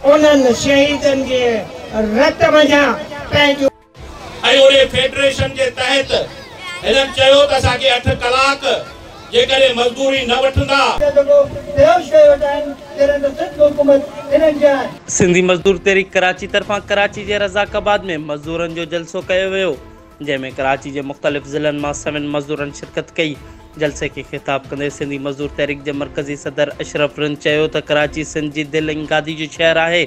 انهن شهيدن جي رت منجهان پنهنجون. ۽ انهي فيڊريشن جي تحت هنن چيو ته اسان کي 8 ڪلاڪ جيڪڏهن مزدوري نه وٺندا. سنڌي مزدور تحريڪ ڪراچي طرفان ڪراچي جي رزاق آباد ۾ مزدورن جو جلسو ڪيو ويو، جنهن ۾ ڪراچي جي مختلف ضلعن مان سوين مزدورن شرڪت ڪئي. جلسي کي خطاب ڪندي سنڌي مزدور تحريڪ جي مرڪزي صدر اشرف رند چيو ته ڪراچي سنڌ جي دل ۽ گادي جو شهر آهي،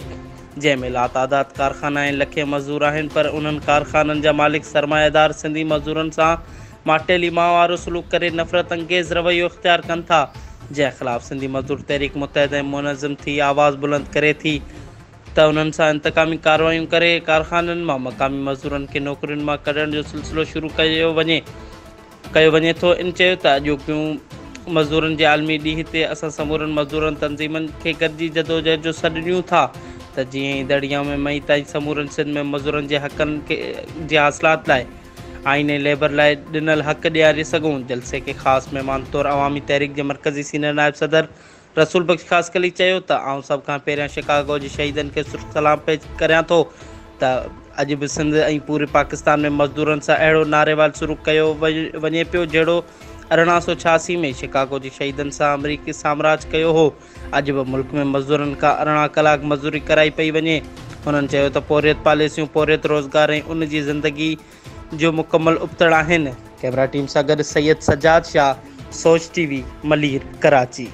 جنهن ۾ لاتعداد ڪارخانا ۽ لکين مزدور آهن پر انهن ڪارخانن جا مالڪ سرمائيدار سنڌي مزدورن سان ماٽيلي ماء وارو سلوڪ ڪري نفرت انگيز رويو اختيار ڪن ٿا، جنهن خلاف سنڌي مزدور تحريڪ متحد ۽ منظم ٿي آواز بلند ڪري ٿي ته انهن سان انتقامي ڪارروايون ڪري ڪارخانن مان مقامي مزدورن کي نوڪرين مان ڪڍڻ جو سلسلو شروع ڪيو وڃي ڪيو وڃي ٿو. ان چيو ته اڄوڪيون مزدورن جي عالمي ڏينهن تي اسان سمورن مزدورن تنظيمن کي گڏجي جدوجهد جو سڏ ڏيون ٿا ته جيئن ايندڙ يوم مئي تائين سمورن سنڌ ۾ مزدورن جي حقن جي حاصلات لاء آئين ۽ ليبر لاء ڏنل حق ڏياري سگهون. جلسي کي خاص مهمان طور عوامي تحريڪ جي مرڪزي سينئر نائب صدر رسول بخش خاصخيلي چيو ته آئون سڀ کان پهريان شڪاگو جي شهيدن کي سرخ سلام پيش ڪريان ٿو ته اڄ به سنڌ ۽ پوري پاڪستان ۾ مزدورن سان اهڙو ناريوال سلوڪ ڪيو وڃي پيو جهڙو 1886 ۾ شڪاگو جي شهيدن سان آمريڪي سامراج ڪيو هو. اڄ به ملڪ ۾ مزدورن کان 18 ڪلاڪ مزدوري ڪرائي پئي وڃي. هنن چيو ته پورهيت پاليسيون پورهيت روزگار ۽ ان جي زندگي جو مڪمل ابتڙ آهن. ڪئميرا ٽيم سان گڏ سيد سجاد شاهه، سوچ ٽي وي، ملير، ڪراچي.